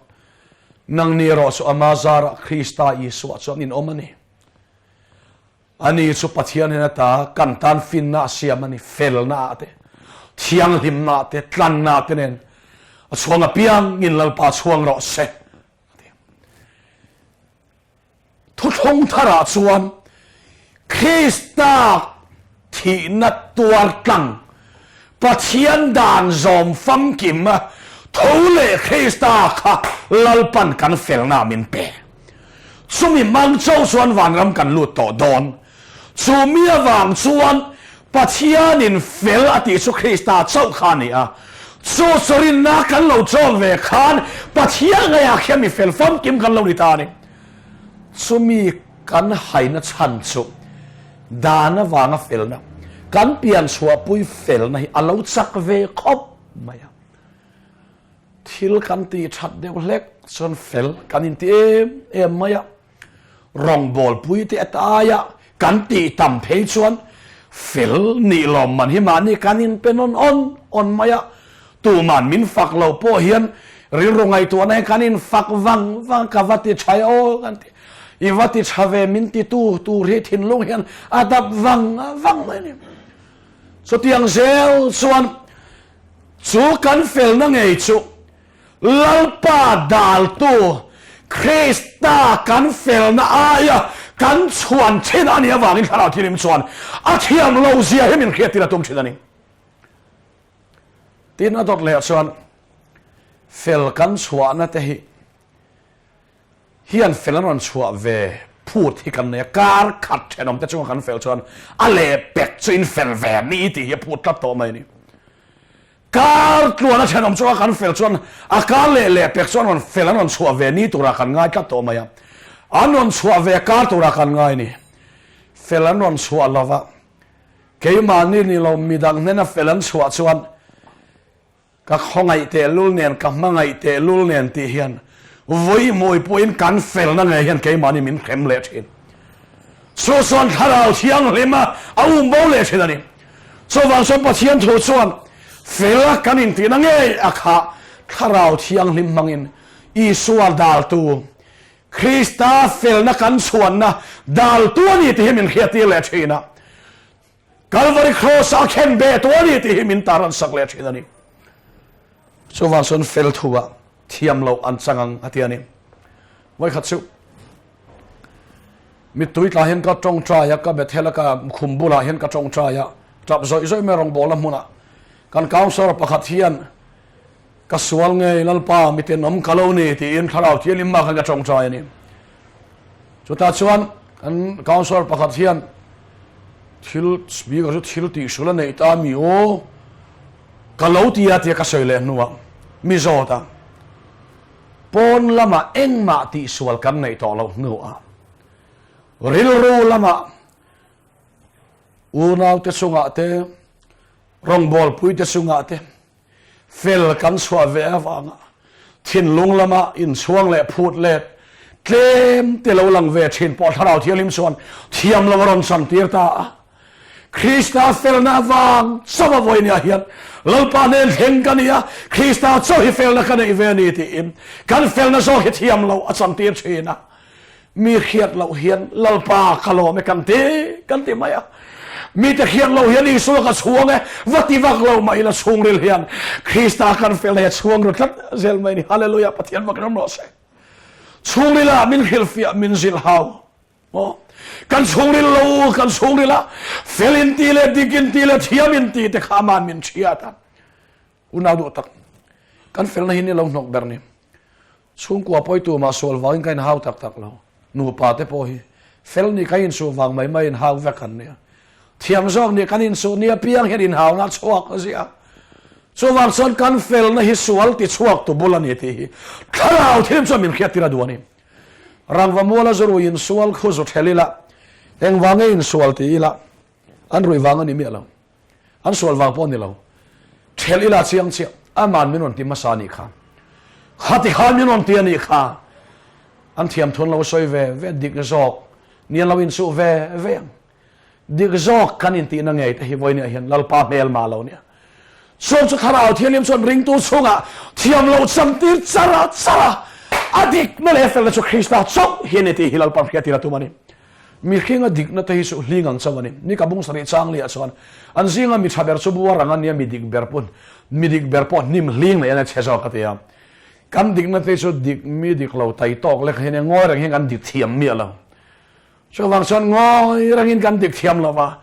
S1: Nangni erawh chu ama zarah Krista Isua chuan in awm a ni. Ani chu Pathian hian ata kan tan finna a siam a ni, felna ah te, thianghlimna ah te, tlanna ah te nen a chhuang apiangin Lalpa chhuang rawh se, a ti. Thuthlung tharah chuan Krista thihna tuar tlang, Pathian dan zawm famkim tho leh Krista kha Lalpan kan felna min pe. Chumi hmang cho chuan vanram kan lut tawh dawn. Chumi avang chuan Pathianin fel a tih chu Krista chauh kha a ni a. Chu chu rinna kan lo chawm ve khan Pathian ngaiah khian mi fel famkim kan lo ni ta a ni. Chumi kan haina chhan chu dan avanga felna, kan pian chhuahpui felna hi a lo chak ve khawp mai a. Thil kan tih that deuh hlek chuan fel kan inti em em mai a. Rawngbawlpui te ataia kan tih tam phei chuan fel nih lawm man hi mahni kan inpe nawn awn awn mai a, tuman min fak lo pawh hian rilru ngaihtuahna hi kan infak vang vang ka va ti tha e aw kan ti i va ti tha ve min ti tu tur hi thinlung hian a dap vang vang mai a ni. Chutiang zel chuan chu kan felna ngei chu Lalpa daltu Krista kan felna aia kan chhuan thin a nih avangin Thlarau Thianghlim chuan a thiam lo zia hi min hriattir a tum thin a ni. Tin a dawt leh chuan fel kan chhuahna te hi hian fel an rawn chhuah ve. Phut hi kan nei a, kar khat thenawm te chunga kan fel chuan a leh pek chu in fel ve ni tih hi a phut tlat tawh mai a ni. Kar tluana thenawm chunga kan fel chuan a kar leh leh pek chuan rawn fel an rawn chhuah ve ni turah kan ngai tlat tawh mai a, an rawn chhuah ve kar turah kan ngai a ni. Fel an rawn chhuah lova, keimahni ni lo midang hnena fel an chhuah chuan Ka khawngaih tehlul nen, ka hmangaih tehlul nen tih hian vawi hmui pawhin kan felna ngei hian keimahni min hrem leh thin. Chu chuan Thlarau Thianghlim a a um bo leh thin a ni. Chuvang chuan Pathian thu chuan fela kan intihna ngei a khah Thlarau Thianghlim hmangin Isua daltu, Krista felna kan chhuanna daltu a ni tih hi min hriattir leh thin a. Kalvari Kraws-a a khen beh tawh a ni tih hi min tar an sak leh thin a ni. Chuvang chuan fel thu ah thiam loh an chang ang a ti a ni. Vawikhat chu mittui tla hian ka tawngtai a, ka Bethel a ka khum bulah hian ka tawngtai a, tap zawih zawih mai rawngbawlna hmunah kan councillor pakhat hian ka sual ngei Lalpa miten awm ka lo ni tiin thlarau thianghlim mah khan ka tawngtai a ni. Chutah chuan kan councillor pakhat hian thil speaker chu thil tihhrul a neih ta mi aw ka lo ti a tia ka sawi leh hnuah mi zawt a pawn lamah engmah tihsual kan neih tawh loh hnuah rilru lamah unaute chungah te rawngbawlpuite chungah te Fel kan chhuah ve avanga thinlung lama inchhuang leh phut let tlem te lo lang ve thin pawh Thlarau Thianghlim chuan thiam lo a rawn chantir ta a. Krista felna avang chauh a vawinia hian Lalpa nen thleng ka ni a, Krista chauh hi felna ka neih ve a ni tiin kan felna zawk hi thiam lo a chantir thin a. Mi hriat loh hian Lalpa ka lawm e kan ti kan ti mai a. Mite hriat loh hian Isua ka chhuang e, va ti vak lo mah ila chhungril hian Krista kan fel nei a chhuang ru tlat zel mai ni. Hallelujah Pathian vak ram rawh se. Chhungril ah min hrilhfiah min zilh hau. Maw? Kan chhungril lo kan chhungril a fel in ti leh dik in ti leh thiam in ti te kha aman min hriat a. Unau duh tak kan felna hi ni lo hnawk ber ni. Chhungkua pawitu mah sual vangin ka inhau tak tak lo. Nupa te pawh hi fel nih kan insuh vang mai mai inhau vek an nia. Thiam zawk nih kan insuh nia piang hian inhauna a chhuak a zia. Chuvang chuan kan felna hi sual ti chhuak tu bul a ni tih hi thlarau thil chuan min hriattir a duh a ni. Rangva muala zu rui insual khu zu thel ila, engvang nge insual ti ila an rui vang a ni miah lo. An sual vang pawh a ni lo. Ṭhelh ila chiang chiah, aman min rawn ti hmasa a nih kha. Khati khan min rawn ti a nih kha. An thiam thun lo sawi ve ve, dik zawk ni an lo insuh ve ve ang. Dik zawk kan intihna ngei te hi vawinia hian Lalpa hmelma lo nia. Chuan chu Thlarau Thianghlim chuan ringtu chungah thiam lo chantir char a char a, a dikna leh felna chu Krista chauh hi a ni tih hi Lalpa hriattir a tum a ni. Mihringa dikna te hi chu hling ang chauh a ni. Ni ka bung sarih chang liah chuan an zinga mi tha ber chu buar ang a nia, mi dik ber pawh mi dik ber pawh hnim hling nei a nia chhe zawk a ti a. Kan dikna te hi chu dik mi dik lo tai tawk lek hi a nia, ngawi reng hian kan dik thiam miah lo. Chuvang chuan ngawi rengin kan dik thiam lo va,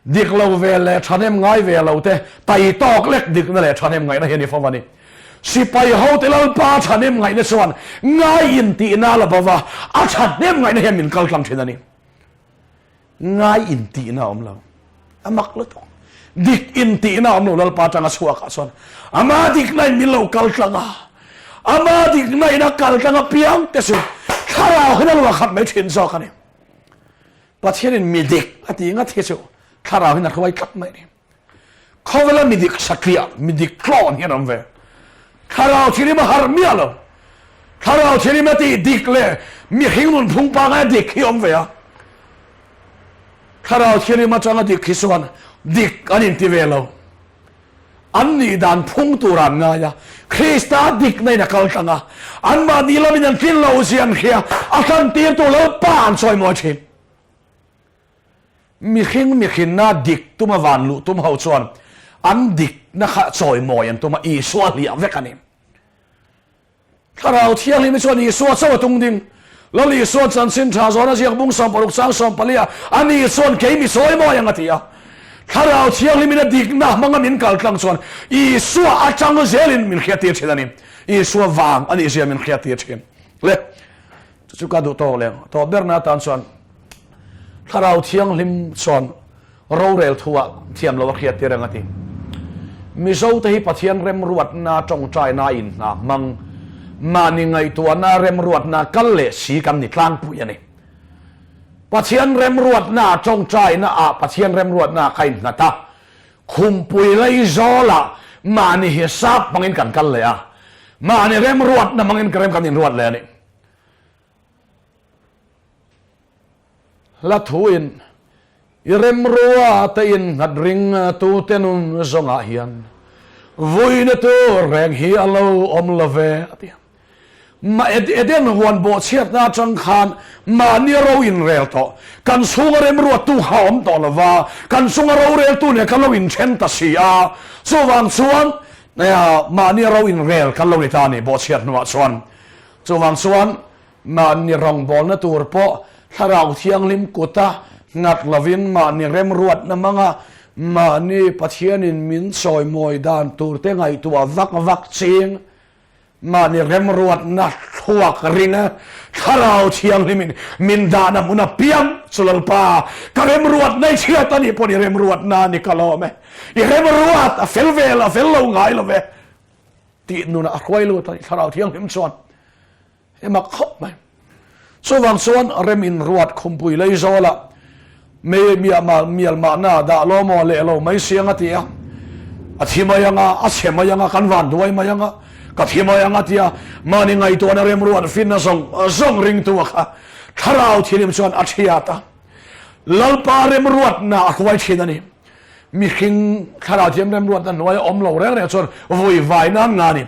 S1: dik lo ve leh thahnem ngai ve lo te tai tawk lek dikna leh thahnem ngaihna hi a ni fo a ni. Sipai hote Lalpa thahnem ngaihna chuan ngai intihna a la bo va, a thahnem ngaihna hian min kal tlang thin a ni. Ngai intihna a awm lo. A mak lutuk. Dik intihna a awm lo Lalpa atanga chhuakah chuan. Ama dikna in min lo kal tlang a. Ama dikna in a kal tlang a piang te chu thlarau hian a luah khat mai thin zawk a ni. Pathianin mi dik a tih ngat hi chu thlarau hian a hruai tlat mai a ni. Khawvela mi dik satliah, mi dik tlawn hian awm ve. Thlarau thirim a harh miah lo. Thlarau thirim a tih dik leh mihring nun phung pangai a dik hi awm ve a. Thlarau thirim atanga dik hi chuan dik an inti ve lo. An nih dan phung tur an ngai a, Krista dikna in a kal tlang a, anmahni lamin an tlin lo zia an hria, a hlantirtu Lalpa an chawimawi thin. Mihring mihrinna dik tuma van luh tum ho chuan an dikna kha chawimawi an tum a, Isua hliah vek a ni. Thlarau Thianghlim hi chuan Isua chauh a tung ding. Lal Isua'n chanchin tha zawn a ziak bung 60 chang 14 ah ani chuan kei mi chawimawi ang a ti a. Thlarau Thianghlimin a dikna hmanga min kal tlang chuan Isua atang zelin min hriattir thin a ni. Isua vang a nih zia min hriattir thin. Le. Chu chu ka duh tawk leh tawh berna atan chuan Thlarau Thianghlim chuan rorel thuah thiam lo a hriat tir ang a ti. Mizote hi Pathian remruatna tawngtaina inhna hmang, mahni ngaihtuahna remruatna kal leh si kan ni tlangpui a ni. Pathian remruatna tawngtaina ah Pathian remruatna ka innghat a, khumpui Laizawlah mahni hisap hmangin kan kal leh a, mahni remruatna hmangin ka rem kan inruat leh a ni. Hla thuin i remrua te innghat ring tute nun zawngah hian vuina tur reng hi a lo awm lo ve a ti a. Ma Eden huan bawhchhiatna atang khan mahni ro inrel tawh, kan chhunga remruattu kha a awm tawh lo va, kan chunga roreltu nen kan lo inthen ta si a, chuvang chuan mahni ro inrel kan lo ni ta a ni bawhchhiat hnuah chuan. Chuvang chuan mahni rawngbawlna tur pawh Thlarau Thianghlim kuta nghat lovin mahni remruatna hmanga mahni Pathianin min chawimawi dan turte ngaihtuah vak vak ching mahni remruatna thluak ringa Thlarau Thianghlimin min dahna hmun apiang chu Lalpa ka remruatna i chhiat a nih pawhin i remruatna a ni ka lawm e. I remruat a fel vel a fel lo ngai lo ve. Tih nunah a hruai lut a ni Thlarau Thianghlim chuan he mak khawp mai. Chuvang chuan rem in ruat khumpui lei zawlah mei miah mial mahna dah lo maw leh lo mai siang a ti a, a thi mai anga, a chhe mai anga, kan van duai mai anga, ka thi mai anga tia mahni ngaihtuahna remruat finna zawng zawng ringtu a kha Thlarau Thianghlim chuan a thiat a, Lalpa remruatna a hruai thin a ni. Mihring thlarau thiam remruatna hnuaia awm lo reng reng chuan vui vai nan nga ni.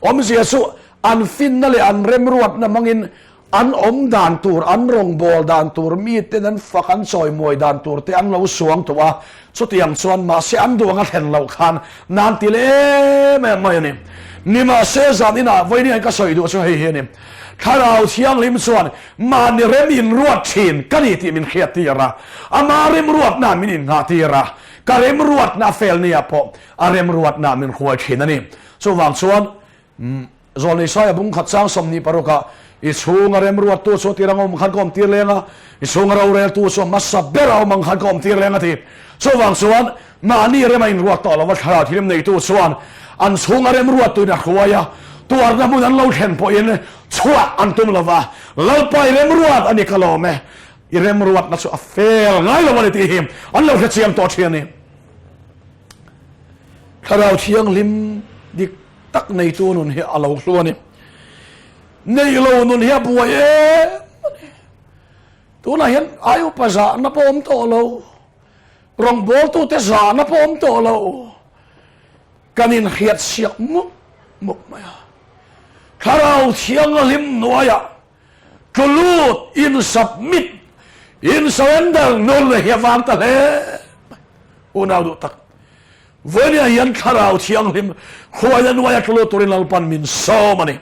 S1: Awmzia chu an finna leh an remruatna hmangin an awm dan tur, an rawngbâwl dan tur, miten an fak an chawimawi dan tur te an lo suang tawh a. Chutiang chuan mahse an duh anga thlen loh khan nan ti leh em em mai a ni. Nimahse zan inah vawiin ka sawi duh chu hei hi a ni. Thlarau Thianghlim chuan Mahni rem inruat thin ka ni tih min hriat tir a, ama remruatna min innghah tir a, ka remruatna a fel nia pawh a remruatna min hruai thin a ni. Chuvang chuan Zawlnei Saia bung khat chang 26 ah i chhunga remruattu chu tir ang awm khan ka awm tir leng a, i chhunga roreltu chu a hmasa ber a awm ang khan ka awm tir leng a ti. Chuvang chuan Mahni rem a inruat tawh lo va thlarau thilim neitu chuan an chhunga remruattuin a hruai a, tuarna hmun an lo thlen pawhin chhuah an tum lo va, Lalpa i remruat a ni ka lawm e, i remruatna chu a fel ngai lo a ni tih hi an lo hre chiang tawh thin a ni. Thlarau thianghlim dik tak neitu nun hi a lo hlu a ni. Neih lo nun hi a buai em a ni. Tunah hian ai upa zahna pawh awm tawh lo. Rawngbawltute zahna pawh awm tawh lo. Kan inhriat siak mup mup mai a. Thlarau Thianghlim hnuaiah tlu lut, in submit, in surrender nun hi a vang ta hle mai. Unau duh tak, vawinia hian Thlarau Thianghlim hruaina hnuaia tlu lut turin Lalpan min sawm a ni.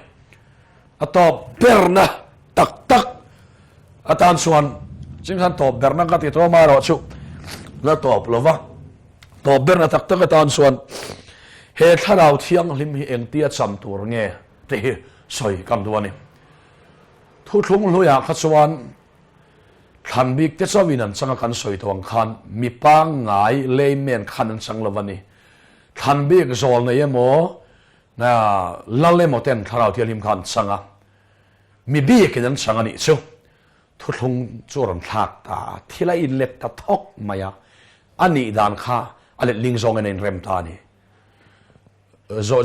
S1: A tawp berna tak tak atan chuan ching khan tawp berna ka ti tawh amaherawh chu la tawp lo va, tawp berna tak tak atan chuan he thlarau thianghlim hi engtia cham tur nge tih hi sawi kan duh a ni. Thuthlung hluiah kha chuan thlan bik te chauhin an changa kan sawi tawh ang khan mi pangngai layman khan an chang lo va ni. Thlan bik zawl nei emaw Lal emaw ten thlarau thianghlim kha an chang a, mi biakin an chang a nih chu thuthlung chu a rawn thlak ta a, thil a inlet ta thawk mai a, a nih dan kha a letling zawngin a inrem ta a ni.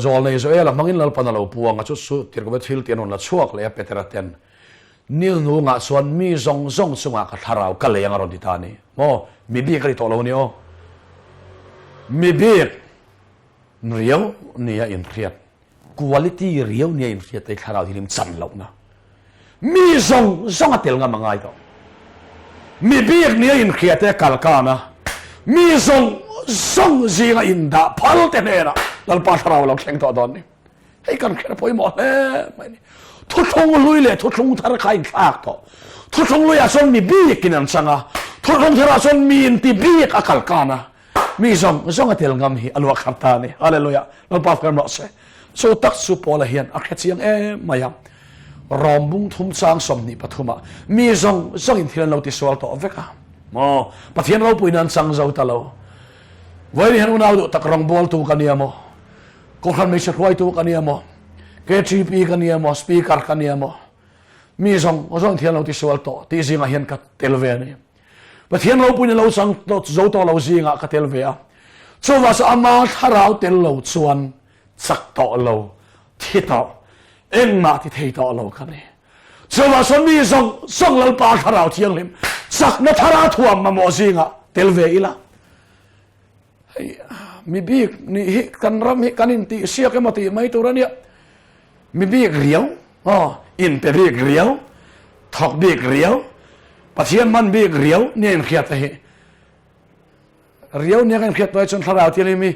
S1: Zawl nei Joela hmangin Lalpan a lo puang a, chu chu tirhkohna thil tih an rawn la chhuak leh a, Petera ten Nil nungah chuan mi zawng zawng chungah ka thlarau ka lei ang a rawn ti ta a ni. Maw? Mi bik a ni tawh lo a ni aw. Mi bik. Riau nia inhriat, quality riau nia inhriat te hi thlarau hilim chan lohna mi zawng zawng a tel ngam a ngai tawh. Mi bik nia inhriat te kal kan a, mi zawng zawng zinga indah phal te hnenah Lalpa thlarau a lo thleng tawh dawn ni. Hei kan hriat a pawimawh hle mai a ni. Thuthlung hlui leh thuthlung thar kha a inthlak tawh. Thuthlung hluiah chuan mi bikin an chang a, thuthlung tharah chuan mi inti bik a kal kan a. Mi zawng zawng a tel ngam hi a luah khat ta a ni. Hallelujah! Lalpa fak rawh se. Chu tak chu Paula hian a hre chiang em mai a. Rom bung thum chang 23 ah mi zawng zawngin thil an lo tisual tawh vek a maw? Pathian ropuina an chang zo ta lo. Vawiin hian unau duh tak rawngbawltu ka nia maw? Kohhran hmeichhe hruaitu ka nia maw? KTP ka nia maw? Speaker ka nia maw? Mi zawng zawng thil an lo tisual tawh tih zingah hian ka tel ve a ni. Pathian ropuina lo chang zo tawh lo zingah ka tel ve a. Chuvah chu ama thlarau tel lo chuan chak tawh lo, thi tawh, engmah ti thei tawh lo ka ni. Chuvah chuan mi zawng zawng Lalpa Thlarau Thianghlim chakna thara thuam mamawh zingah tel ve ila. Hei, mi bik nih hi kan ram hi kan intih siak emaw tih mai tur a nia. Mi bik riau, aw, inpe bik riau, thawk bik riau, Pathian hman bik riau nia inhriat te hi. Riau nia kan hriat tuai chuan thlarau thianghlim hi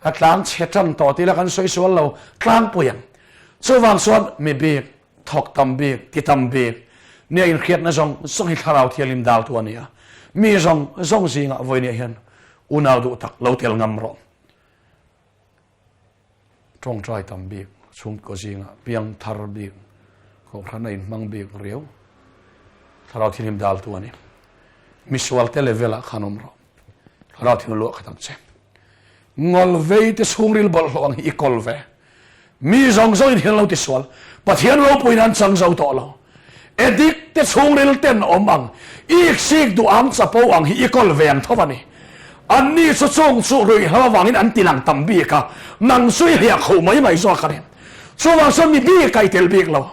S1: a tlang chhe tan tawh tih la kan sawi sual lo tlangpui ang. Chuvang chuan mi bik, thawk tam bik, ti tam bik nia inhriatna zawng zawng hi thlarau thianghlim daltu a ni a. Mi zawng zawng zingah vawinia hian unau duh tak lo tel ngam rawh. Tawngtai tam bik, chhungkaw zingah piang thar bik, kohhran a inhmang bik riau, thlarau thianghlim daltu a ni. Misualte level ah khan awm rawh. Thlarau thianghlim luah khat ang che. Ngawlvei te chhungril bawlhhlawh ang hi i kawl ve. Mi zawng zawng in hian lo tisual. Pathian ropuiin an chang zo tawh lo. Edik te chhungril ten awm ang, iksik duh ang chapo ang hi i kawl ve ang tho a ni. Anni chu chung chu ruihhlo avangin an tilang tam bik a, nang chu i hliah kho mai mai zawk a ni. Chuvang chuan mi bik a i tel bik lo.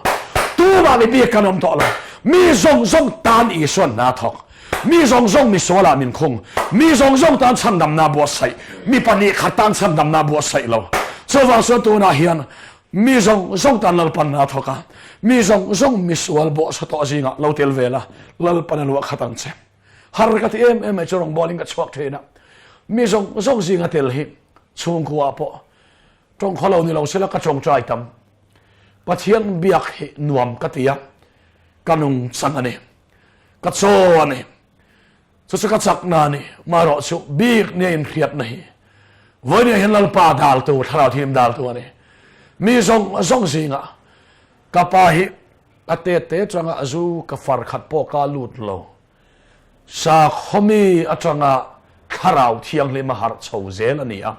S1: Tumah mi bik kan awm tawh lo. Mi zawng zawng tan Isuan hna thawk. Mi zawng zawng misualah min khung. Mi zawng zawng tan chhandamna buatsaih. Mi 2 khat tan chhandamna buatsaih lo. Chuvang chuan tunah hian Mi zawng zawng tan Lalpan a thawk a, mi zawng zawng misual bawhchha tawh zingah lo tel ve la, Lalpan a luah khat ang che. Har ka ti em em mai chu rawngbawlin ka chhuak thin a, mi zawng zawng zinga tel hi chhungkua pawh tawng khaw lo ni lo sela ka tawngtai tam. Pathian biak hi nuam ka ti a, ka nung chang a ni, ka chaw a ni. Chu chu ka chakna a ni. Marawh chu bik nia inhriatna hi vawinia hian Lalpa daltu, Thlarau Thianghlim daltu a ni. Mi zawng zawng zingah ka pa hi a tet te atanga zu ka far khat pawh ka lut lo. Sakhawmi atanga Thlarau Thianghlim a harh chho zel a ni a.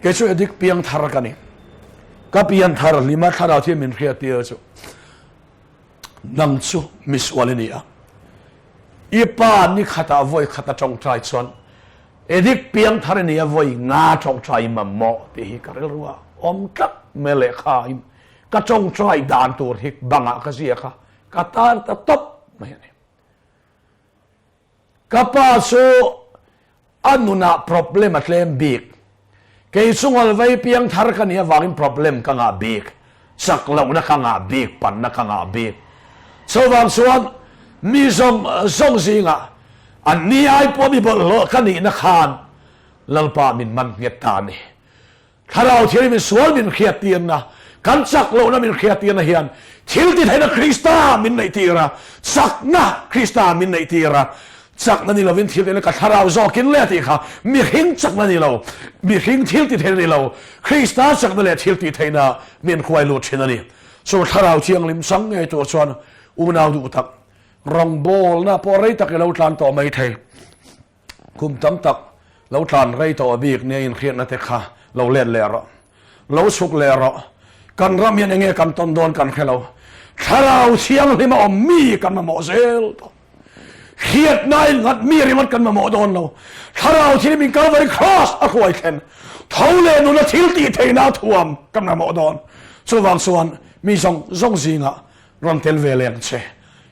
S1: Kei chu edik piang thar ka ni. Ka pian thar hlima Thlarau Thianghlim min hriattir chu Nang chu misual i ni a, i pa ni khatah vawi khat a tawngtai chuan edik piang thar i ni a, vawi nga tawngtai i mamawh tih hi ka rilru a awm tlat mai lehkha in ka tawngtai dan tur hi bangah ka ziak a, ka tar ta tawp mai a ni. Ka pa chu a nunah problem a tlem bik. Kei chu ngawlvei piang thar ka nih avangin problem ka ngah bik, chak lohna ka ngah bik, panna ka ngah bik. Chuvang chuan mi zawng zawng zingah an ni ai pawh mi bawlhhlawh ka nihna khan Lalpa min man nghet ta a ni. Thlarau Thianghlim in sual min hriattirna, kan chak lohna min hriattirna hian thil ti theihna Krista min neihtir a, chakna Krista min neihtir a, chakna ni lovin thil theihna ka thlarau zawkin le a tih kha mihring chakna ni lo, mihring thil ti theihna ni lo, Krista chakna leh thil tih theihna min hruai lut thin a ni. Chu Thlarau Thianghlim chang ngei tur chuan unau duh tak rawngbawlna pawh rei tak i lo tlan tawh mai thei. Kum tam tak lo tlan rei tawh bik nia inhriatna te kha lo let leh rawh. Lo chhuk leh rawh. Kan ram hian enge kan tawn dawn kan hre lo. Thlarau thianghlim a awm mi kan mamawh zel tawh. Hriatna in nghat mi ringawt kan mamawh dawn lo. Thlarau thianghlim in Calvary Cross a hruai thlen. Tho leh nuna thil tih theihna a thuam kan mamawh dawn. Chuvang chuan mi zawng zawng zingah rawn tel ve leh ang che.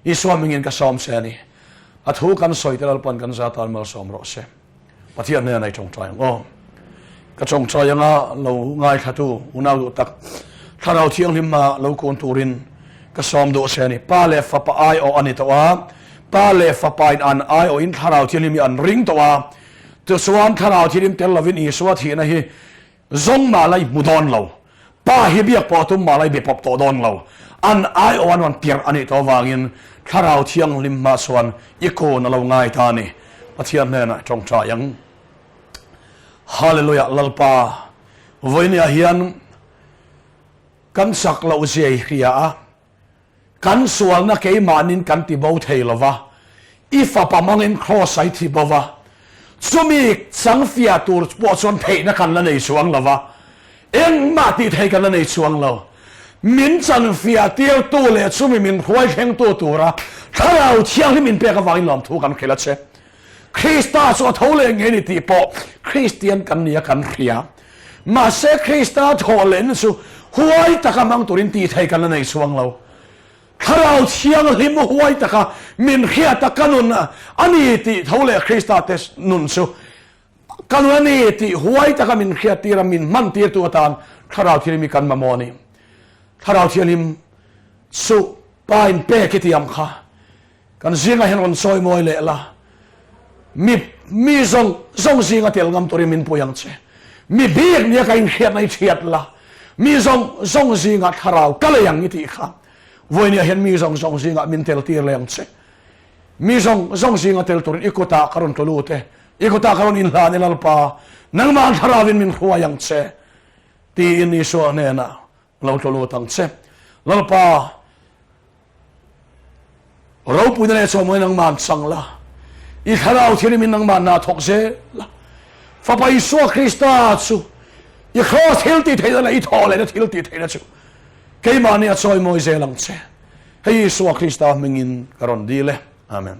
S1: Isua hmingin ka sawm che a ni. A thu kan sawi te Lalpan kan za tan malsawm rawh se. Pathian hnena i tawngtai ang aw. Ka tawngtai anga lo ngaithlatu unau duh tak Thlarau Thianghlim ah lo kun turin ka sawm duh se a ni. Pa leh Fapa aiawh a ni tawh a, Pa leh Fapa in an aiawhin Thlarau Thianghlim hi an ring tawh a, tichuan Thlarau Thianghlim tel lovin Isua thihna hi Zawng mah lai hmu dawn lo. Pa hi biak pawh tum mah lai be pawp tawh dawn lo. An aiawh an rawn tirh a nih tawh avangin Thlarau Thianghlim hma chuan i kun a lo ngai ta a ni. Pathian hnenah tawngtai ang. Hallelujah Lalpa vawinia hian. Kan chak loh zia i hria a, kan sualna keimahnin kan ti bo thei lo va, i fapa hmangin Kraws a i thi bo va, chumi changfiah tur pawh chuan theihna kan la nei chuang lo va, engmah tih theih kan la nei chuang lo. Min chanfiah tirtu leh chumi min hruai thlengtu tura Thlarau Thianghlim inpek avangin lawmthu kan hrilh a che. Krista chu a tho leh ngei ni tih pawh Kristian kan nia kan hria. Mahse Krista thawh lehna chu huai taka hmang turin tih thei kan la nei chuang lo. Thlarau Thianghlim huai taka min hriata ka nun a ni tih tho leh Krista te nun chu ka nun a ni tih huai taka min hriat tira min hman tirtu atan Thlarau Thianghlim hi kan mamawh a ni. Thlarau Thianghlim chu Pa in pek i tiam kha. Kan zingah hian rawn sawi mawi leh la, mi mi zawng zawng zinga tel ngam turin min pui ang che. Mi bik nia ka inhriatna i hriat la, mi zawng zawng zingah thlarau ka lei ang i tih kha. Vawinia hian mi zawng zawng zingah min tel tir leh ang che. Mi zawng zawng zinga tel turin i kutah ka rawn tlu lut e, i kutah ka rawn inhlan e Lalpa, nangmah thlarauin min hruai ang che, tiin Isua hnenah Lo tlu lut ang che. Lalpa, ropuina leh chawhmawina nangmah chang la, i thlarau thianghlimin nangmah hna thawk zel la. Fapa Isua Krista chu i kraws thil tih theihna leh i thawh lehna thil tih theihna chu keimahni a chawimawi zel ang che. Hei Isua Krista hmingin ka rawn dil e. Amen.